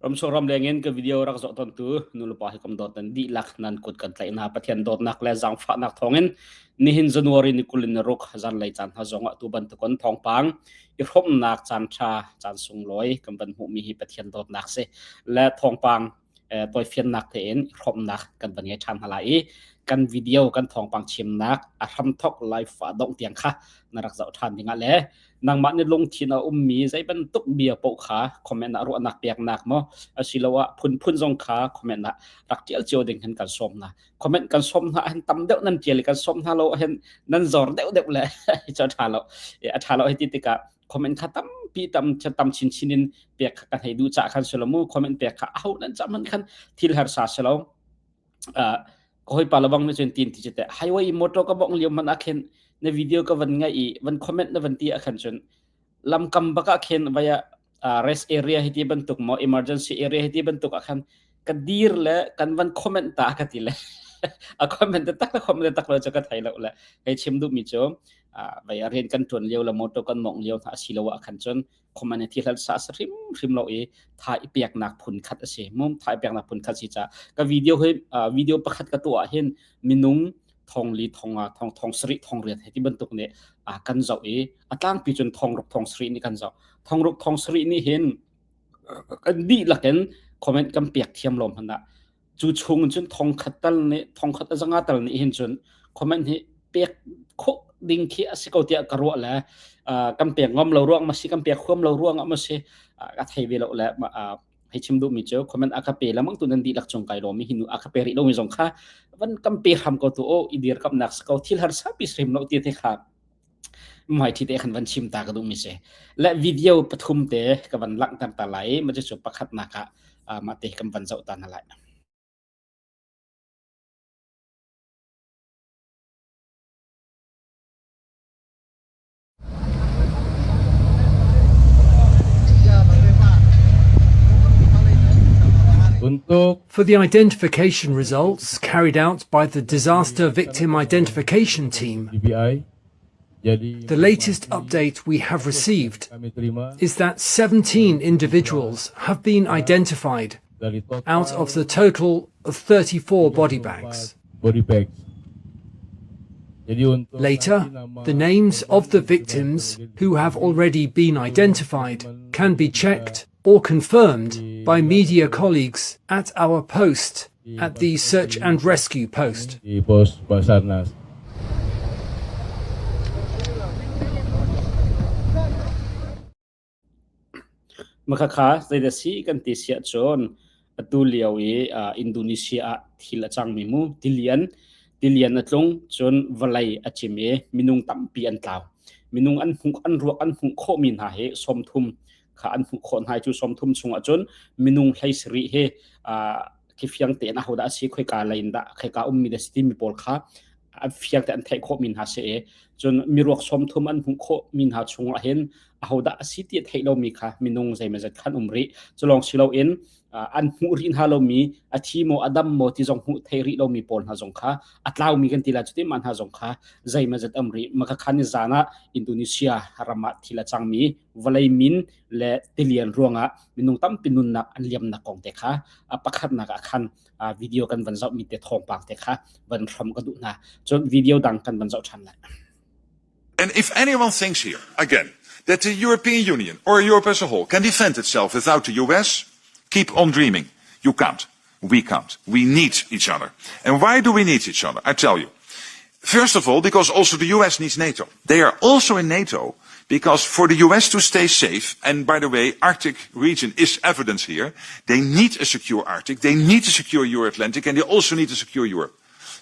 Ramsung ramleng in ka video rak zoh tawntu nulepa hi kam dawt nan dihlak nan kut kan tlaih hna. Pathian dawtnak le zaangfahnak thawngin nihin January ni 20 ni ruk zanlei caan hna zongah tu bantukon thawngpang i hrawmnak caan ṭha caan sunglawi kan van hmuhmi hi Pathian dawtnak si le thawngpang tawifiannak tein i hrawmnak kan van ngei ṭhan hna lai i kan video kan thawngpang chimnak a hramthok live a dongh tiang kha na rak zoh ṭhan dingah le nangmah nih lungthin a ummi zei bantuk bia paoh kha comment ah ruahnak peknak maw asiloah phunphun zong kha comment ah rak ṭial cio ding hin kan sawm hna. Comment kan sawm hna ahhin tam deuh nan ṭial i kan sawm hna lo ahhin nan zor deuh deuh le cu a ṭha lo. A ṭha lo hei ti tikah comment kha tampi tam tam chinchin in pek kha kan hei duh caah khan si lo mu comment pek kha aho nan cah hmanh khan thil harsa si lo. Ka hawipa le bang nih cun tin ti cu teh highway i motor ka bongh lio hmanh ah khin na video ka van ngaih i van comment na van ti ah khan cun lamkam bak ah khin vai ah rest area hi ti bantuk maw emergency area hi ti bantuk ah khan ka dir le kan van comment ta ka ti le a comment tak le comment tak lo cu ka thei lo le hei chim duh mi cu vai a rian kan tuan lio le motor kan mong lio hna asilo ah khan cun khuman thi hlal sa sa hrim hrim lo i tha i peknak phun khat a si mum tha i peknak phun khat si ca ka video hi video pakhat ka tuah hin minung thong li thong nga thong thong sari thong riat he ti bantuk nih kan zoh i a tlangpi cun thong ruk thong sari nih kan zoh thong ruk thong sari nih hin kan dihlak in comment kan pek thiam lo hmanh ah Cu chung cun thongkhat tal nih thongkhat a zanga tal nih hin cun comment hi pek khawh ding khi a si ko tiah ka ruah le kan pek ngam lo ruang ma si kan pek huam lo ruang ah ma si ka thei ve lo le hei chim duhmi cu comment a ka pe lamang tu nan dihlak cung kai lomi hi nu a ka pe rih lomi zong kha van kan pe hram ko tu o i dir kapnak si ko thil harsa pi hrim lo ti te kha Hmaithli te khan van chim ta ka duhmi si. Le video pathum te ka van langhter ta lai. Mah cucu pakhatnak ah mah te kan van zoh ta hna lai. For the identification results carried out by the Disaster Victim Identification Team, the latest update we have received is that 17 individuals have been identified out of the total of 34 body bags. Later, the names of the victims who have already been identified can be checked or confirmed by media colleagues at our post at the search and rescue post. Makhakha zeidah si kan ti siah cun atu lio i Indonesia ah thil a cangmi mu tilian tilian a tlung cun vawlei a cim i minung tampi an tlau minung an hmuh an ruak an hmuh khawhmi hna hi 30 kha an hmuh khawh hna cu 30 chungah cun minung 17 hi khi fiang tein ahodah a si khoika lei in dah khoika ummi dah si timi pawl kha a fiang te an theih khawhmi hna si i cun miruak 30 an hmuh khawhmi hna chungah hin ahodah a si ti a theih lomi kha minung zeimawzat khan um rih cu lawng si loin an hmuh rih hna lomi a thi maw a dam maw ti zong hmuh theih rih lomi pawl hna zong kha a tlaumi kan ti lai cuti mah hna zong kha zeimawzat am rih maka khan ni zan ah Indonesia ram ah thil a cangmi vawlei min le tilian ruangah minung tampi nunnak an liamnak kong te kha pakhatnak ah khan video kan van zohmi te thawngpang te kha van hram ka duh hna cun video dang kan van zoh ṭhan lai And if anyone thinks here, again, that the European Union or Europe as a whole can defend itself without the US, keep on dreaming. You can't. We can't. We need each other. And why do we need each other? I tell you. First of all, because also the US needs NATO. They are also in NATO because for the US to stay safe, and by the way, Arctic region is evidence here, they need a secure Arctic, they need a secure Euro-Atlantic, and they also need a secure Europe.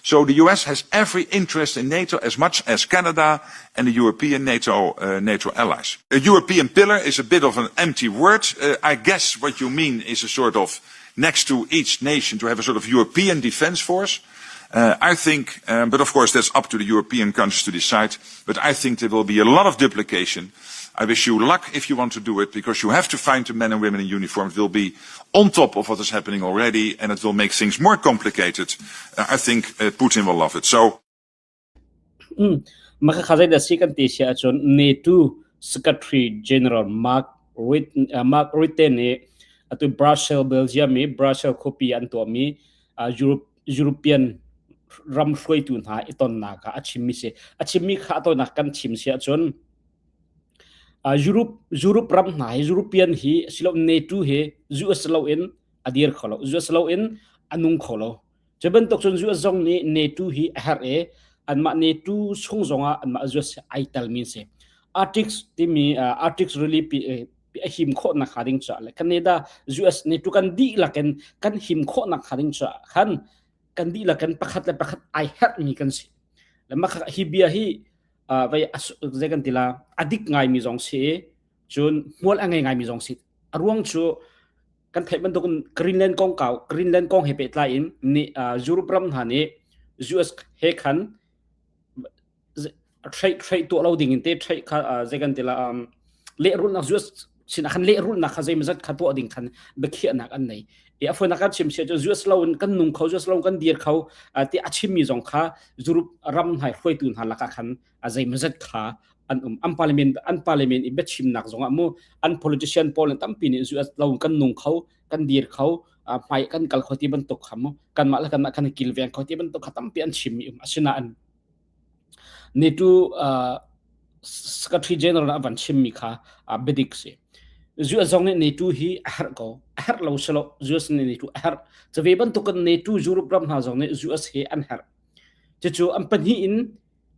So the US has every interest in NATO as much as Canada and the European NATO, uh, NATO allies. A European pillar is a bit of an empty word. Uh, I guess what you mean is a sort of next to each nation to have a sort of European defense force. Uh, I think, um, but of course that's up to the European countries to decide, but I think there will be a lot of duplication. I wish you luck if you want to do it, because you have to find the men and women in uniform. It will be on top of what is happening already, and it will make things more complicated. Uh, I think uh, Putin will love it. So. Mm. Makakha si kan ti sia ahcun NATO Secretary General Mark Rutte, uh, Mark Rutte nih Atu Brussels, Belgium i Brussels khuapi an tuahmi Europe, European ram hruaitu hna i tonnak ah a chimmi si. A chimmi kha a tonnak kan chim si ahcun Europe, Europe ram hna hi European hi silo NATO hi US loin a dir kho lo. US loin a nung kho lo. Cu bantuk cun US zong nih NATO hi a herh i anmah NATO chung zongah anmah US ai telmi si. Arctic timi Arctic rili a him khawhnak hnga ding caah le Canada US NATO kan dihlak in kan him khawhnak hnga ding caah khan kan dihlak in pakhat le pakhat ai herhmi kan si. Le mah hi bia hi vai zei kan ti la a dik ngaimi zong si cun hmual a ngei ngaimi zong si. A ruang cu kan theih bantukin Greenland kongkau Greenland kong he pehtlai in ni Europe ram hna nih US he khan trade trade tuah lo ding in te trade kha zei kan ti la lehrulhnak US sin khan lehrulhnak kha zeimazat kha tuah ding khan biakhiahnak an nei i a fonak kan chim sia cu US lo in kan nung kho US lo kan dir kho ti a chimmi zong kha Europe ram hna hruaitu hna lakah khan a zeimazat kha an um an parliament an parliament i biachimnak zongah mu an politician pawl tampi nih US lo kan nung kho kan dir kho hmai kan kal kho ti bantuk kha mu kanmah le kanmah kan kilveng kho ti bantuk kha tampi an chimmi um asinain NATO Secretary General a van chimmi kha biadik si US zong nih NATO hi a herh ko a herh lo silo US nih NATO a herh cave bantukin NATO Europe ram hna zong nih US hi an herh cucu an pahnih in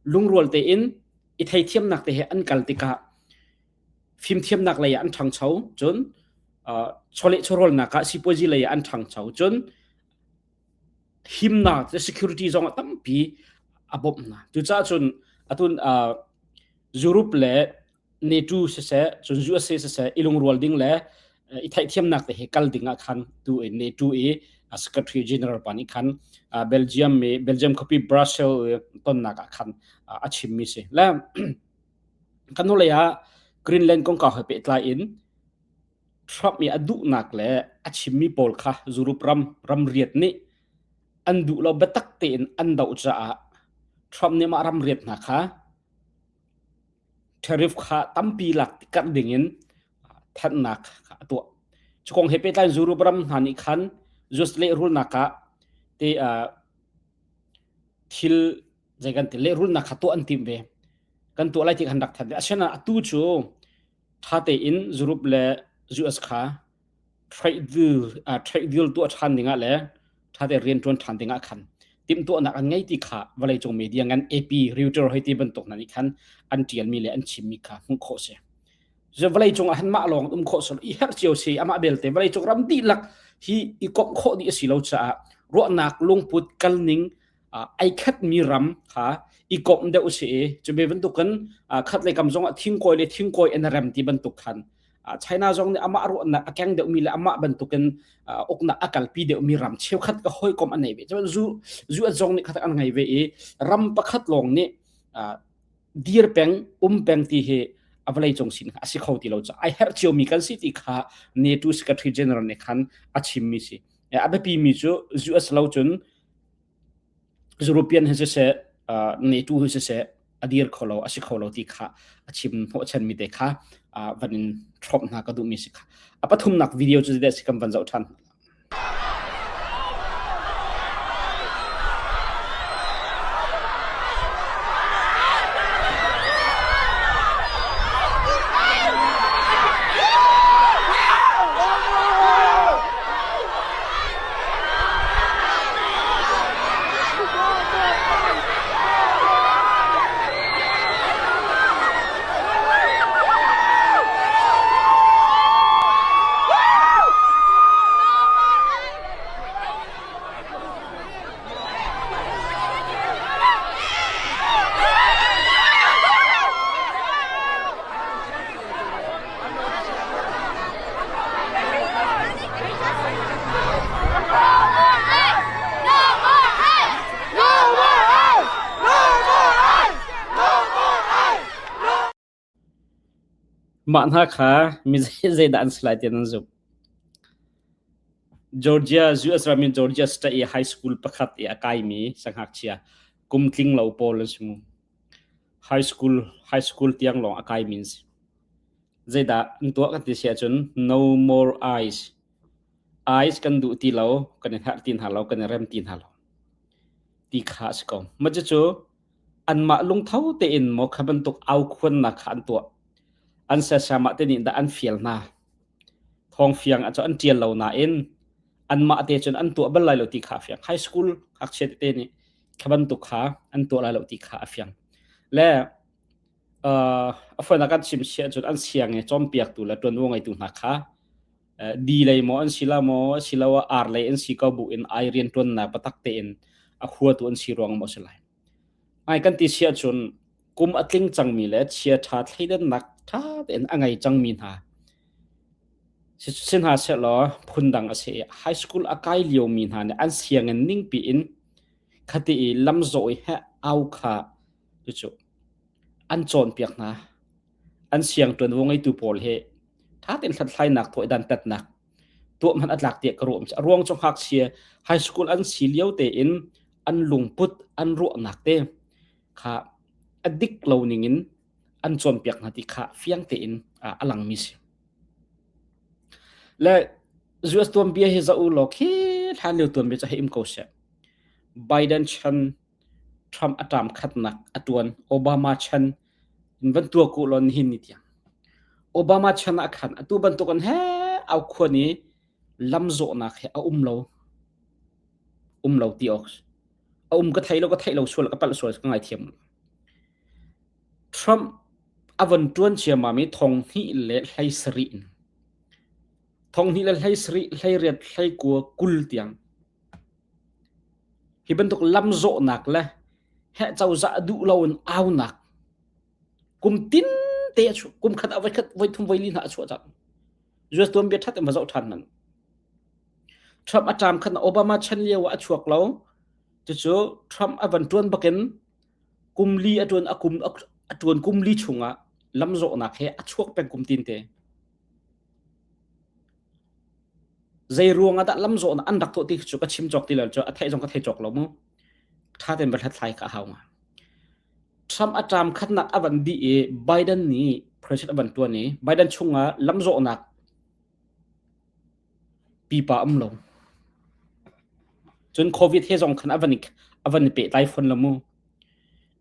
lungrual tein i theithiamnak te he an kal tikah fimthiamnak lei ah an ṭhangcho cun chawleh chawhrawlnak ah sipuazi lei ah an ṭhangcho cun himnak security zong ah tampi a bawmh hna cucaah cun atun Europe le NATO siseh cun USA siseh i lungrual ding le i theihthiamnak te he kal ding ah khan tu in NATO i Secretary General pa nih khan Belgium i Belgium khuapi Brussels tonnak ah khan a chimmi si. Le kan hnulei ah Greenland kongkau he pehtlai in Trump i a duhnak le a chimmi pawl kha Europe ram ramriat nih an duh lo biatak tein an doh caah Trump nih mah ramriat hna kha Tariff kha tampi lak karh dingin thanhnak kha a tuah. Cu kong he pehtlai Europe ram hna nih khan US lehrulnak ah te thil zei kan ti lehrulnak kha tuah an timh ve. Kan tuah lai ti khan rak thanh ve. Asinain atu cu ṭha tein Europe le US kha trade deal trade deal tuah ṭhan dingah le ṭha tein rianṭuan ṭhan dingah khan timhtuahnak an ngei ti kha vawleicung media ngan AP, Reuters hei ti bantuk hna nih khan an ṭialmi le an chimmi kha hmuh khawh si. Cu vawleicung ah hin mah lawng um khawh si i herh cio si amah belte vawleicung ram dihlak hi i komh khawh dih a si lo caah ruahnak lungput kalning ai khatmi ram kha i komh deuh si i cu ve bantukin khat le kam zongah thingkawi le thingkawi an rem ti bantuk khan China zong nih amah ruahnak a keng deuhmi le amah bantukin uknak a kalpi deuhmi ram cheukhat ka hawikom an nei ve. Cun zu zu zong nih khat an ngei ve i ram pakhat lawng nih dir peng um peng ti hi a vawlei cung sin a si kho ti lo ca ai herh ciomi kan si ti kha NATO Secretary General nih khan a chimmi si. A biapi mi cu US lo cun European hi siseh NATO hi siseh a dir kho lo a si kho lo ti kha a chim hnawhchanmi te kha van in ṭhawmh hna ka duhmi si kha. A pathumnak video cu zeidah si kan van zoh ṭhan. Mah hna kha mi zeidah an si lai ti nan zumh. Georgia, US ram in Georgia State i high school pakhat i a kaimi sangngakchia kum tling lo pawl an si mu. High school, high school tiang lawng a kaimi an si. Zeidah an tuah kan ti si ahcun no more ice. ICE kan duh ti lo, kan i hngalh ti hna lo, kan i rem ti hna lo ti kha a si ko. Mah cucu anmah lungtho tein maw kha bantuk aukhuannak kha an tuah. An siasama te nih dah an fial hna. Thawng fiang ah cun an ṭial lo nain anmah te cun an tuah bal lai lo ti kha a fiang. High school ngakchia tete nih kha bantuk kha an tuah lai lo ti kha a fiang. Le uh, a fawinak kan chim si ahcun an siang i cawnpiaktu le ṭuanvo ngeitu hna kha D lei maw an si la maw asiloah R lei an si ko bu in ai rianṭuannak biatak tein a huatu an si ruang maw a si lai. Ai kan ti si ahcun kum a tling cangmi le chia ṭha thleidannak ṭha tein a ngei cangmi hna si hna sehlaw phundang a si i high school a kai liomi hna nih an sianginn ningpi in khati i lamzawh i heh au kha cucu an cawnpiak hna. An siang ṭuanvo ngeitu pawl hi ṭha tein hlathlainak tuah i dantatnak tuah hmanh a tlak tiah ka ruah. A ruang cu ngakchia high school an si lio tein an lungput, an ruahnak te kha a dik lo ningin an cawnpiak hna ti kha fiang tein a langmi si. Le US tuanbia hi zoh u law khi hlan lio tuanbia cu hei um ko seh. Biden chan Trump a ṭam khatnak a ṭuan. Obama chan in van tuah ku law nihin ni tiang. Obama chan ah khan atu bantuk in he au khuan i lamzawhnak he a um lo. Um lo ti awk. A um ka thei lo ka theih lo sual ka palh sual ka ngaithiam. Trump a von ṭuan ciammam i thong hnih le hlei sarih in thong hnih le hlei sarih hlei riat hlei kua 20 tiang Hi bantuk lamzawhnak le heh cozah duh loin aunak kum tin te a chuah kum khat ah voikhat voithum voili hna a chuah cang. US tuanbia ṭhat in va zoh ṭhan hmanh. Trump a ṭam khan Obama chan lio ah a chuak lo. Cucu Trump a van ṭuan bakin kum li a ṭuan a kum a ṭuan kum li chungah lamzawhnak he a chuak peng kum tin te. Zei ruang ah dah lamzawhnak an rak tuah ti cu ka chim cawk ti lo cu a theih zong ka thei cawk lo mu. Ṭha tein va hlathlai ka hau nga. Trump a ṭam khatnak a van dih i Biden nih president a van ṭuan i Biden chungah lamzawhnak pipa um lo. Cun COVID he zong khan a van i, a van i pehtlai fawn lo mu.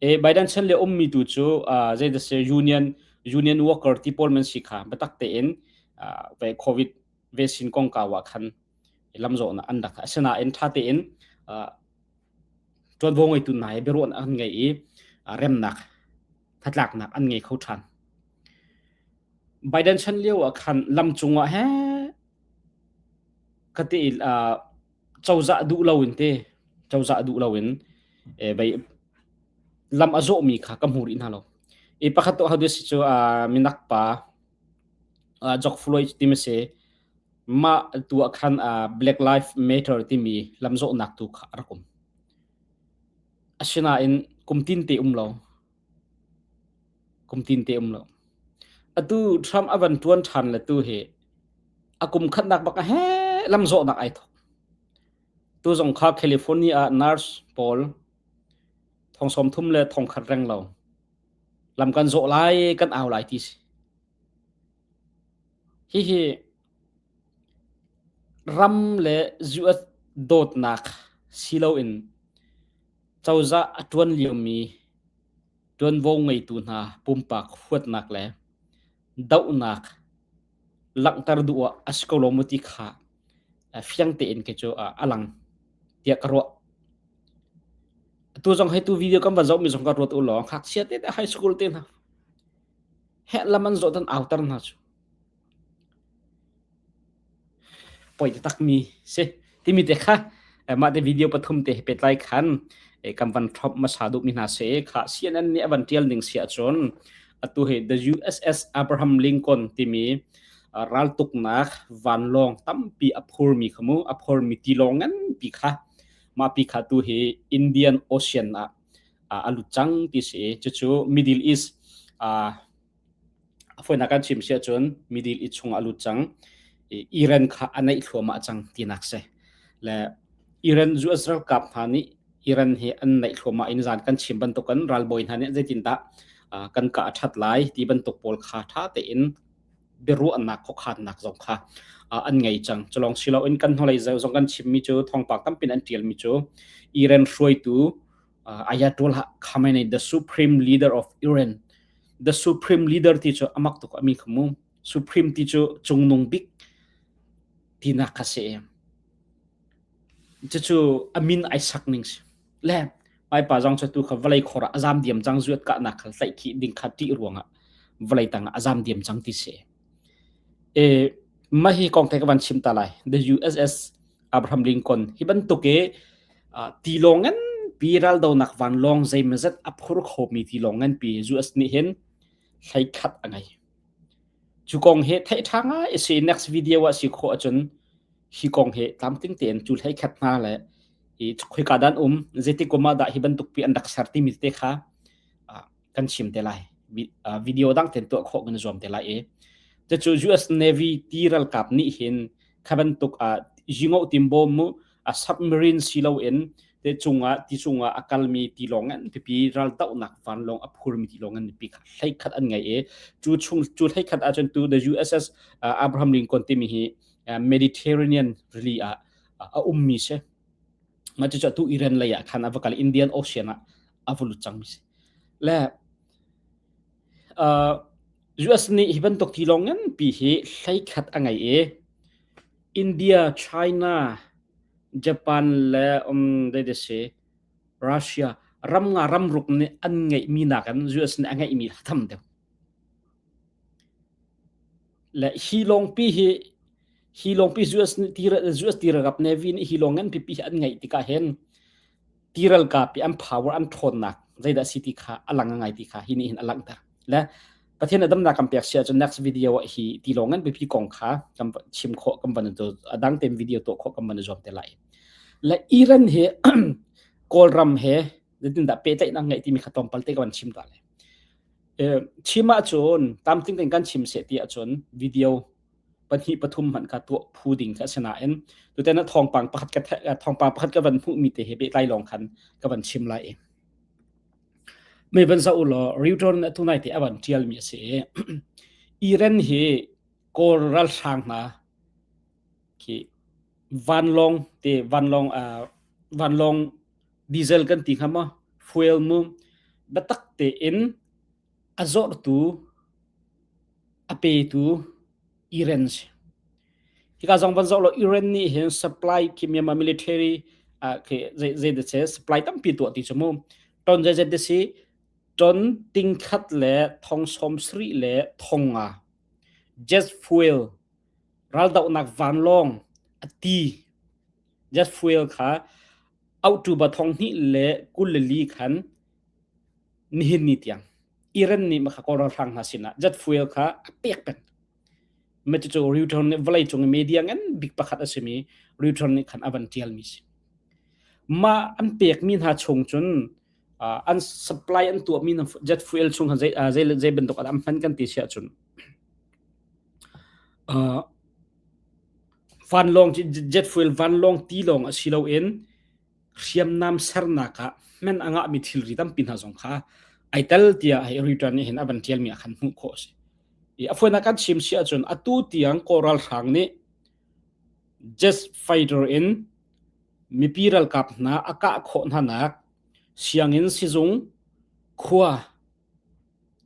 E Biden chan le ummi tu cu uh, zei da se union union worker ti pawl man si kha biatak tein uh, ve COVID vaccine kongkau ah khan lamzawhnak an rak asinain ṭha tein uh, ṭuanvo ngeitu hna he biaruahnak an ngei i remnak hnatlaknak an ngei kho ṭhan. Biden chan lio ah khan lam cungah he ka ti uh, cozah duh loin te cozah duh loin e bei lam a zawhmi kha ka hmu rih hna lo. I pakhat to hadu si cu uh, minak pa uh, George Floyd timi si mah tu ah khan uh, Black Lives Matter timi lamzawhnak tu kha a rak um. Asinain kum tin te um lo. Kum tin te um lo. Atu Trump a van tuan ṭhan le tu hi a kum khatnak bak he lamzawhnak ai thok. Tu zong kha California ah nurse pawl thong som thum le thong khat reng lo. Lam kan zawh lai kan au lai ti si. Hihi ram le US dawtnak si loin cozah a ṭuan liomi ṭuanvo ngeitu hna pumpak huatnak le dohnak langhter duh ah a si ko lo maw ti kha fiang tein kei cu a lang tiah ka ruah. Atu zong hei tu video kan van zohmi zong ka ruat u law ngakchia te high school te hna heh lam an zawh dan auter hna cu poi takmi si timi te kha mah te video pathum te petlai khan kan van thop masa duh mi hna se kha CNN nih a van tial ning si ahcun atu hi the USS Abraham Lincoln timi raltuknak vanlawng tampi a phurmi kha mu a phurmi tilawng nganpi kha mah pi kha tu hi Indian Ocean ah a lut cang ti si cucu Middle East a fawinak kan chim si ahcun Middle East chungah a lut cang Iran kha a naih thluahmah cang tinak si le Iran US ralkap hna nih Iran hi an naih thluahmah in zan kan chim bantukin ralbawi hna nih zeitindah kan kah a ṭhat lai ti bantuk pawl kha ṭha tein. biaruahnak khuakhannak zong kha an ngei cang. Culong siloin kan hnulei zong kan chimmi cu thawngpang tampin an ṭialmi cu Iran hruaitu Ayatollah Khamenei the supreme leader of Iran the supreme leader ti cu amak tuk ami kha mu supreme ti cu cungnung bik tinak kha si. Cucu a min ai sak ning si. Le Maipa zong cu tu kha vawlei khor ah a zam diam cang zuat kahnak kha tlaih khih ding kha ṭih ruangah vawlei tang ah a zam diam cang ti si. E, mah hi kong te ka van chim ta lai. The USS Abraham Lincoln hi bantuk i uh, tilawng ngan pi raldonak vanlawng zeimazat a phur khomi tilawng ngan pi US nih hin hlei khat a ngei. Cu kong hi theih ṭha ngai a si. Next video ah si khawh ahcun hi kong hi tlamtling tein cu hlei khat hna le i khoika dan um zeitik kum ah dah hi bantuk pi an rak ser timi te kha kan chim te lai. Video dang ten tuah khawh kan zuam te lai i. Cucu US Navy ti ralkap nih hin kha bantuk ah yingo timbom mu a submarine si loin te cungah ti cungah a kalmi tilawng ngan pipi raldohnak vanlawng a phurmi tilawng ngan pipi kha hleikhat an ngei i cu chung cu hleikhat ahcun tu the USS Abraham Lincoln timi hi Mediterranean rili ah a ummi si mah cu tu Iran lei ah khan a va kal Indian Ocean ah a va lut cangmi si le US nih hi bantuk tilawng nganpi hi hleikhat a ngei i India, China, Japan le um si Russia ram nga ram ruk nih an ngeihmi nakin US nih a ngeihmi a tam deuh. Le hi lawngpi hi hi lawngpi US nih US tirarap Navy nih hi lawng ngan pipi hi an ngeih tikah hin ti ralkap i an power an ṭhawnnak zeidah si ti kha a lang ngai ti kha hi nih hin a langhter. Le Pathian a damnak kan pek si ahcun next video ah hi ti lawng ngan biapi kong kha kan chim khawh kan van a dang tein video tuah khawh kan van zuam te lai. Le Iran hi Kawlram he zeitindah pehtlaihnak ngeih timi kha tlawmpal te ka van chim ta lai. Chim ahcun tamting tein kan chim seh ti ahcun video pahnih pathum hmanh kha tuah phu ding kha a si nain tutan ah thawngpang pakhat ka thawngpang pakhat ka van hmuhmi te he pehtlai lawng khan ka van chim lai i mei van zoh u law Reuters nih tunai te a van ṭialmi a si i Iran hi Kawl ralhrang hna khi vanlawng te vanlawng uh, vanlawng diesel kan ti hnga maw fuel mu biatak tein a zortu a petu Iran si. Hika zong van zoh law Iran nih hin supply khi Myanmar military uh, khi zei zei de se supply tampi tuah ti chu mu. Ton zei zet de si ton ting khat le thong som sri le thong nga jet fuel raldohnak vanlawng ati jet fuel kha autu ba thong hnih le kul le li khan nihin ni tiang Iran nih maka Kawl ralhrang hna sinah jet fuel kha a pek peng. Mah cucu Reuters nih vawleicung i media ngan bik pakhat a simi Reuters nih khan a van ṭialmi si. Mah an pekmi hna chung cun uh, an supply an tuahmi jet fuel chung khan zei, uh, zei, zei bantuk an hman kan ti si ahcun uh, vanlawng jet fuel vanlawng ti lawng a si loin hriamnam sernak ah hman a ngahmi thilri tampi hna zong kha ai tel tiah hei Reuters nih hin a van ṭialmi ah khan hmuh khawh a si. I a fawinak kan chim si ahcun atu tiang Kawl ralhrang nih jet fighter in mipi ralkap hna a kah khawh hna nak sianginn sizung khua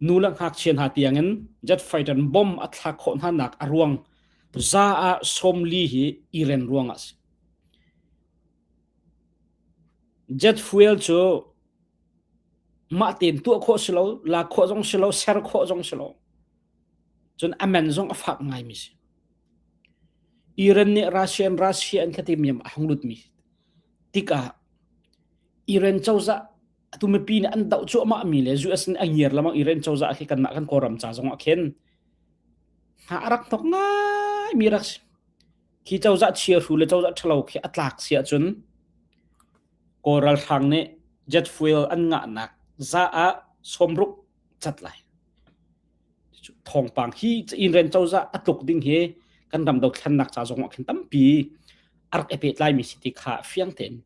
nu le ngakchia hna tiangin jet fighter bomb a thlak khawh hna nak a ruang za ah 40 hi Iran ruang ah a si. Jet fuel cu mah tein tuah khawh si lo, lak khawh zong si lo, ser khawh zong si lo. Cun a man zong a fak ngaimi si. Iran nih Russia in Russia an kha timi a hung lutmi tikah Iran cozah atu mipi nih an doh cuahmah mi le US nih a ngiar lamang Iran cozah khi kanmah kan Kawlram ca zong ah khin hna a rak hnok ngai mi rak si. Khi cozah chiahru le cozah ṭhalo khi a tlak si ahcun Kawl ralhrang nih jet fuel an ngahnak za ah sawmruk cat lai. Thawngpang hi Iran cozah a tluk ding hi kan ram dothlennak ca zong ah khin tampi a rak i pehtlaimi si ti kha fiang tein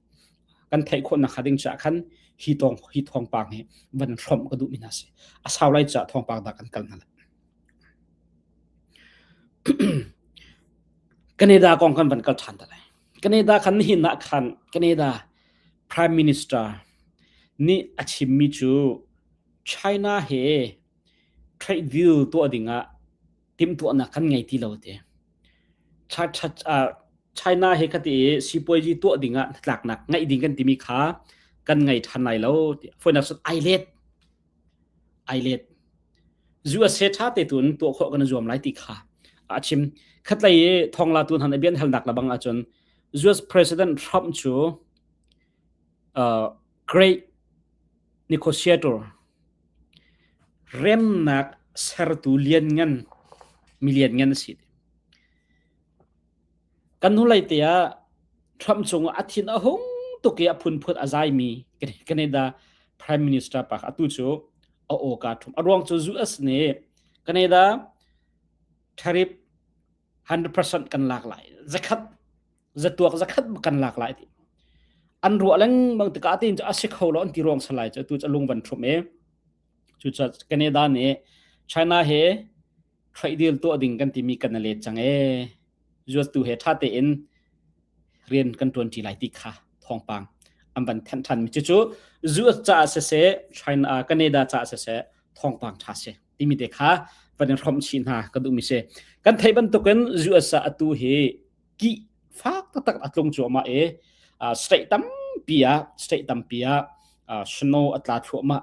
kan theih khawh nakhnga ding caah khan hi tawng hi thawngpang hi van hrawmh ka duhmi hna si. A sau lai caah thawngpang dah kan kal hna lai. Canada kong kan van kal ṭhan ta lai. Canada khan nihin ah khan Canada Prime Minister nih a chimmi cu China he trade deal tuah dingah timhtuahnak kan ngei ti lo ti. China he khati i sipuazi tuah dingah hnatlaknak ngeih ding kan timi kha kan ngei ṭhan lai lo ti. Fawinak cun ai let. Ai let. USA ṭha te tun tuah khawh kan i zuam lai ti kha a chim. Khatlei i thawngla tu hna nih bian halnak lebang ahcun US President Trump cu uh, great negotiator remnak sertu lianngan mi lianngan a si. Kan hnulei te ah Trump cungah a thin a hung tuk i a phunphun a zaimi Canada Prime Minister pa kha atu cu a awka ṭhum. A ruang cu US nih Canada tariff 100% kan lak lai. Zakhat zatuak zakhat kan lak lai ti. An ruah lengmang tikah tiin cu a si kho lo an ti ruang salai cu atu cu a lung van ṭhum i cucaah Canada nih China he trade deal tuah ding kan timi kan let cang ee. US tu he ṭha tein rian kan ṭuanṭi lai ti kha thawngpang an van thanh ṭhan mi cucu US caah siseh China Canada caah siseh thawngpang ṭha si timi te kha van in hrawmh chih hna ka duhmi si. Kan theih bantukin US ah atu hi kih fak taktak a tlung cuahmah i state tampi ah state tampi ah snow a tla thluahmah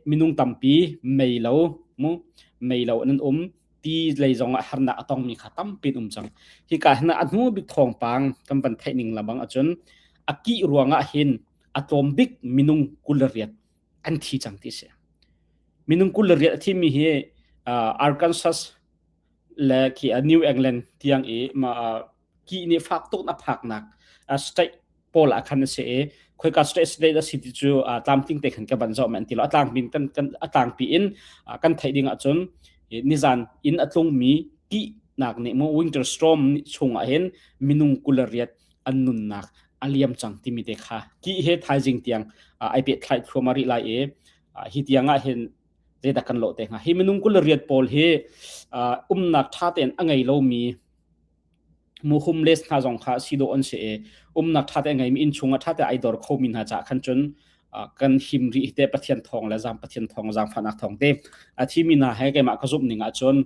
minung tampi mei lo mu mei lo an um ti lei zong ah harnak a tongmi kha tampi an um cang hika hin a hnu bik thawngpang kan van theih ning lamang ahcun a kih ruangah hin a tlawm bik minung 28 an thi cang ti si minung 28 a thimi hi Arkansas le khi New England tiang i ma ki nih fak tuk na phaknak state pawl ah khan a si i khoika state state a si ti cu tlamtling te khan ka van zoh men ti lo a tlangpi kan kan a tlangpi in kan theih ding ahcun nizan in a tlungmi kihnak nih mu winter storm chung ah hin minung 28 an nunnak a liam cang timi te kha ki he thaizing tiang ai pe thlai thluama rih lai i hi tiang ah hin zeidah kan lawh te hnga hi minung 28 pawl hi umnak ṭha tein a ngei lomi mu homeless hna zong kha si dawh an si i umnak ṭha te a ngeimi innchung ah ṭha te ai dor khomi hna caah khan cun kan him rih te Pathian thawng le zang Pathian thawng zaangfahnak thawng te a thimi hna he keimah ka zumh ning ahcun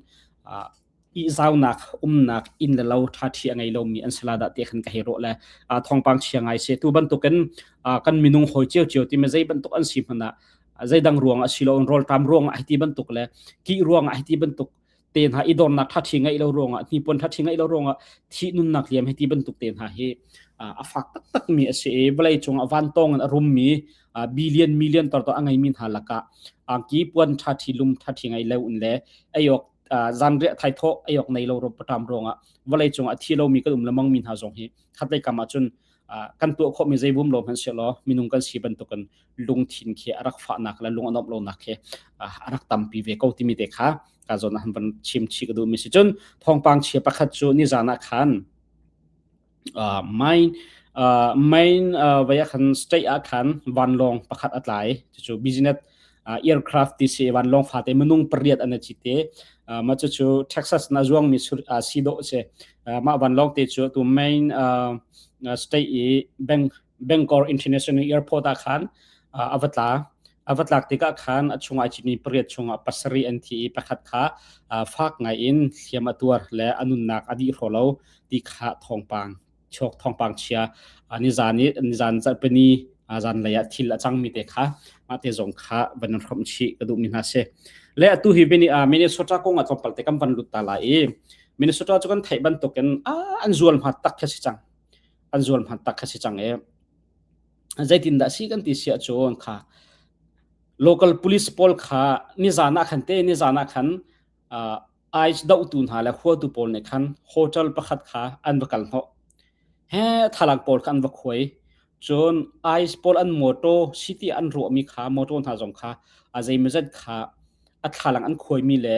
ihzaunak umnak inn le lo ṭha ṭhi a ngei lomi an si la dah ti khan ka hei ruah le thawngpang chia ngai si tu bantukin kan minung hawi cio cio ti zei bantuk an si hmanh ah zeidang ruang a si lo rawlṭam ruang ah hiti bantuk le kih ruang ah hiti bantuk te hna i dornak ṭhaṭhi ngeih lo ruangah hnipuan ṭhaṭhi ngeih lo ruangah thih nunnak liam hiti bantuk te hna hi a fak taktak mi a si i vawlei cungah vantawng in a rummi billion million tortor a ngeimi hna lakah angki puan ṭhaṭhi lum ṭhaṭhi ngei lo in le eiawk zanriah thaithawh eiawk nei lo paṭam ruangah vawlei cungah a thi lomi kan um lemang mi hna zong hi khatlei kam ah cun kan tuah khawhmi zeivum lo hmanh sehlaw minung kan si bantukin lungthin khi a rak fahnak le lung a nuamh lonak khi a rak tampi ve ko timi te kha ka zawn ah van chim chih ka duhmi si cun thawngpang chia pakhat cu nizan ah khan main main vei ah khan state ah khan vanlawng pakhat a tlai cucu business aircraft ti si vanlawng fate minung pariat an ci te ma cu cu Texas na zuangmi si dawh si mah vanlawng te cu tu main state i bank Bangkok International Airport ah khan a va tla. A va tlak tikah khan a chungah citmi pariat chungah pasarih an thi i pakhat kha fak ngai in hliam a tuar le a nunnak a dih hraw lo ti kha thawngpang chok thawngpang chia nizan i nizan zarhpini zanlei ah thil a cangmi te kha mah te zong kha van in hrawmh chih ka duhmi hna si. Le atu hi Minnesota kong ah tlawmpal te kan van lut ta lai i Minnesota cu kan theih bantukin an zual hma tak kha si cang. An zual hman tak kha si cang i zeitindah si kan ti si ahcun kha local police pawl kha nizan ah khan te nizan ah khan uh, ICE dohtu hna le huatu pawl nih khan hotel pakhat kha an va kal hnawh he thalang pawl kha an va khuai cun ICE pawl an motor city an ruahmi kha motor hna zong kha a zeimawzat kha a thlalang an khuaimi le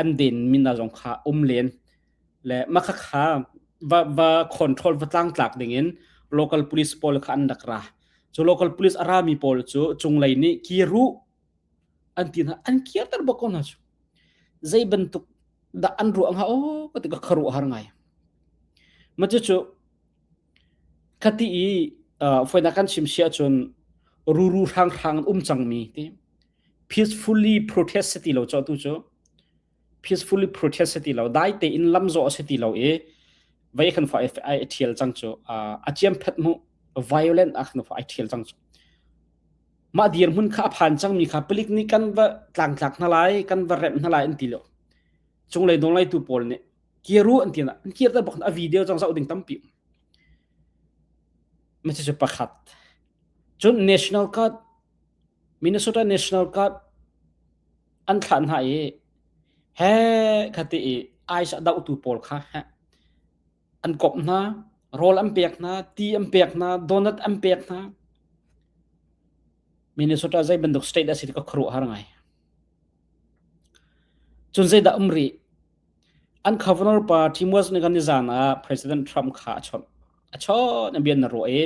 an den mi hna zong kha um len le mah kha va va control va tlangtlak dingin local police pawl kha an rak ra cu local police a rami pawl cu cunglei nih kiru an ti hna an kirter bak ko hna cu zei bantuk dah an ruah hnga aw. Ka ti ka kharuah har ngai. Ma cu khati i foina kan chim sia cun ruru hrang hrang um cangmi ti peacefully protest si ti lo cho tu cu peacefully protest si ti lo dai te in lam zawh si ti lo i vei kan fa ai thial cang cu a chiam phet mu violent a kan fa ai thial cang cu mah dirhmun kha a phan cangmi kha palik nih kan va tlangtlak hna lai kan va remh hna lai an ti lo cunglei donglei tu pawl nih kiru an ti na an kir ta bak a video cang zoh ding tampi ma cu pakhat cun national guard Minnesota National Guard an thlah hna i he khati i ICE a dohtu pawl kha he an kawp hna rawl an pek hna ti an pek hna donut an pek hna Minnesota zei bantuk state a si ka khuaruah har ngai cun zeidah um rih an governor pa Tim Walz nih kan nizan ah President Trump kha a chawnh a chawnh a bian na ruah i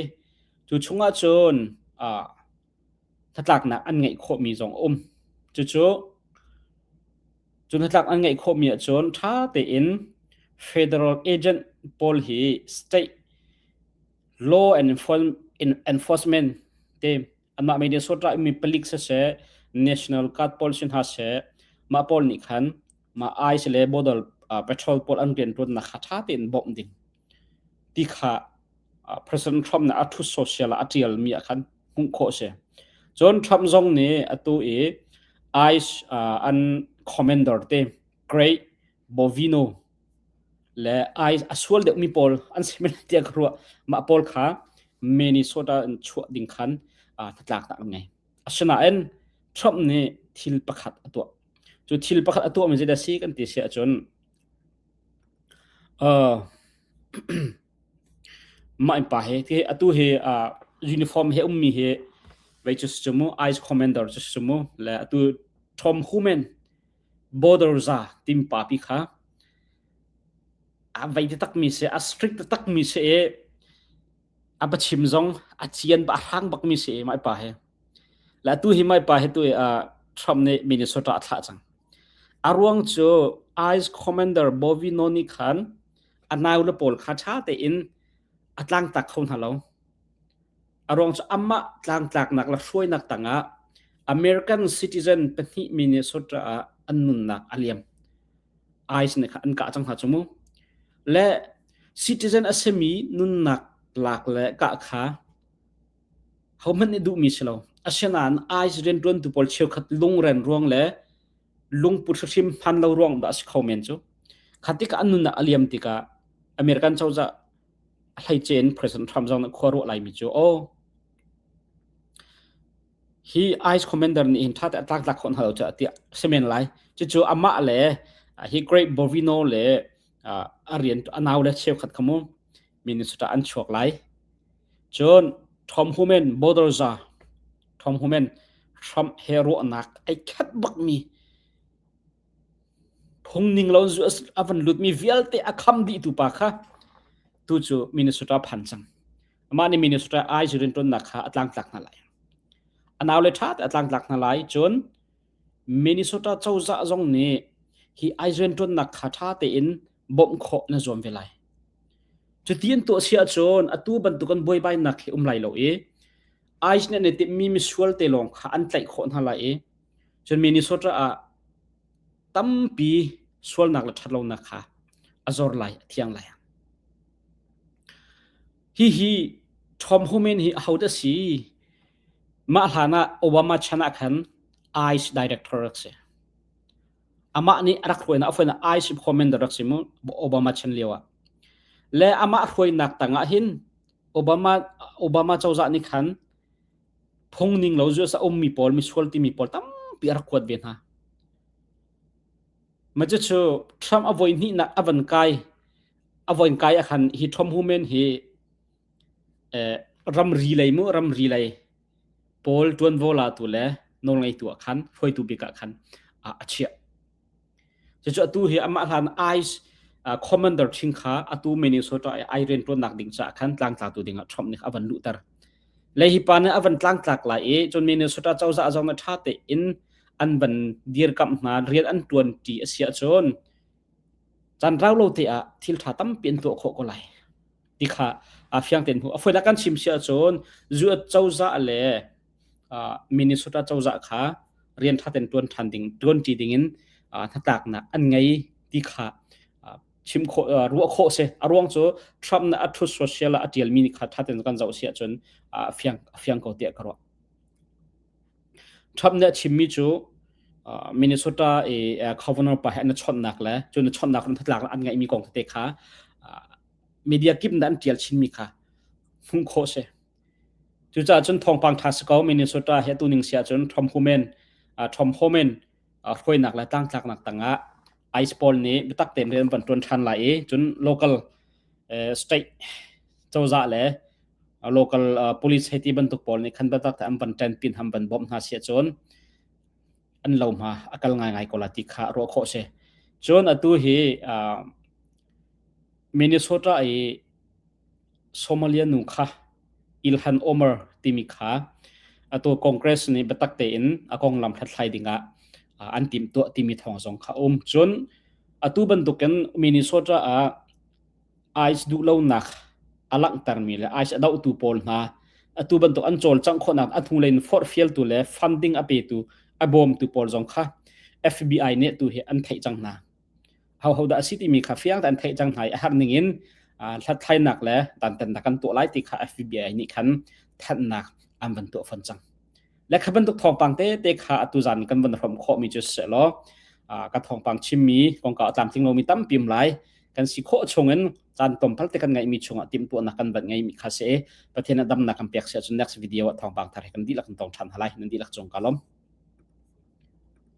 cu chungah cun ah hnatlaknak an ngeih khawhmi zong a um. Cucu cu hnatlak an ngeih khawhmi ahcun ṭha tein federal agent pawl hi state law and enforcement te anmah Minnesota mi palik siseh national guard pawl si hna seh mah pawl nih khan mah ICE le border patrol pawl an rianṭuannak kha ṭha tein bawmh ding ti kha President Trump nih a Truth Social ah a ṭialmi ah khan hmuh khawh a si. Cun Trump zong nih atu i ICE an commander te Craig Bovino le ICE a sual deuhmi pawl an si men tiah ka ruah. Mah pawl kha Minnesota in chuah ding khan hnatlaknak an ngei. Asinain Trump nih thil pakhat a tuah. Cu thil pakhat a tuahmi zeidah a si kan ti si ahcun Mah innpa hi ti atu hi uniform he ummi hi vei cu si mu ICE commander cu si mu le atu Tom Homan border za tim pa pi kha a vei takmi si a strict takmi si i a biachim zong a cian ba a hrang bakmi si i mah pa hi le atu hi mah pa hi tu Trump nih Minnesota a thlah cang A ruang cu ICE Commander Bovino nih khan a naule pawl kha ṭha tein a tlangtlak kho hna lo. A ruang cu amah tlangtlaknak le hruainak tangah American citizen pahnih Minnesota ah an nunnak a liam. ICE nih khan an kah cang hna cu mu. Le citizen a simi nunnak lak le kah kha Hohmanh nih duhmi si lo. Asinain ICE rianṭuantu pawl cheukhat lungren ruang le lungput hrim hman lo ruang dah a si kho men cu. Kha tikah an nunnak a liam tikah American cozah a hleice in President Trump zong nih khua ruah laimi cu aw hi ICE commander nih hin ṭha te a tlaktlak khawh hna lo cu tiah si men lai. Cucu amah le hi Great Bovino le a rian a nau le cheukhat kha mu Minnesota an chuak lai. Cun Tom Homan border za Tom Homan Trump he ruahnak ai khat bakmi phungning lo a van lutmi vialte a kham dihtu pa kha tu cu Minnesota phan cang. Amah nih Minnesota ai rian ṭuannak kha a tlangtlak hna lai. A nau le ṭha te a tlangtlak hna lai. Cun Minnesota cozah zong nih hi ai rianṭuannak kha ṭha tein bawmh khawh na zuam ve lai. Cuti an tuah si ahcun atu bantuk an buaibainak hi um lai lo i ICE nih an i timhmi misual te lawng kha an tlaih khawh hna lai i cun Minnesota ah tampi sualnak le ṭhatlonak kha a zor lai, a thiang lai. Hihi Tom Homan hi ahodah a si? Mah hlan ah Obama chan ah khan ICE director rak si. Amah nih a rak hruainak a hruainak ICE commander rak si mu Obama chan lio ah. Le amah hruainak tangah hin Obama Obama cozah nih khan phung ning lo US a ummi pawl misual timi pawl tampi a rak kuat ve hna. Ma cucu Trump a voi hnihnak a van kai a voin kai ah khan hi Tom Homan hi eh, ramri lei mu ramri lei pawl ṭuanvo latu le nawlngeitu ah khan hruaitu bik ah khan a chiah. Cucu atu hi amah hlan ICE commander ṭhing kha atu Minnesota i ai rianṭuannak ding caah khan tlangtlatu dingah Trump nih a van luhter. Le hi pa nih a van tlangtlak lai i cun Minnesota cozah zong nih ṭha tein an van dirkamh hna rian an ṭuan ṭi a si ahcun. Caan rau lo te ah thil ṭha tampi an tuah khawh ko lai. Ti kha a fiang tein hmu. A foi kan chim si ahcun US cozah le Minnesota cozah kha rian ṭha tein ṭuan ṭhan ding, ṭuanṭi ding in hnatlaknak an ngei ti kha chim khawh ruah khawh si. A ruang cu Trump nih a Truth Social ah a ṭialmi nih kha ṭha tein kan zoh si ahcun a fiang a fiang ko tiah ka ruah. Trump nih a chimmi cu Minnesota i governor pa he an i chawnhnak le cu na chawnhnak ram hnatlak an ngeihmi kong tete kha media kip nih an ṭial chinmi kha hmuh khawh si. Cucaah cun thawngpang ṭha si ko Minnesota hi atu ning si ahcun Tom Homan Tom Homan hruainak le tlangtlaknak tangah ICE pawl nih biatak tein rian van ṭuan ṭhan lai i cun local state cozah le local police hei ti bantuk pawl nih khan biatak te an van ṭan pin han van bawmh hna si ahcun an lo hma a kal ngaingai ko la ti kha ruah khawh si. Cun atu hi Minnesota i Somalia nu kha Ilhan Omar timi kha atu Congress nih biatak tein a konglam hlathlai dingah an timhtuah timi thawng zong kha um. Cun atu bantukin Minnesota ah ICE duhlonak a langhtermi le ICE a dohtu pawl hna atu bantuk an cawlcangh khawhnak a hnulei in forhfialtu le funding a petu a bawmtu pawl zong kha FBI nih tu hi an theih cang hna. Hoho dah a si timi kha fiang an theih cang hna i a har ning in hlathlainak le dantatnak kan tuah lai ti kha FBI nih khan thanhnak an van tuah fon cang. Le kha bantuk thawngpang te te kha atu zan kan van hrom khawhmi cu seh law ka thawngpang chimmi kongkau a tlamtling lomi tampi um lai kan si khawh chungin caan tlawmpal te kan ngeihmi chungah timhtuahnak kan van ngeimi kha si Pathian a damnak kan pek si ahcun next video ah thawngpang thar he kan dihlak kan tong ṭhan halai nan dihlak cung ka lawm.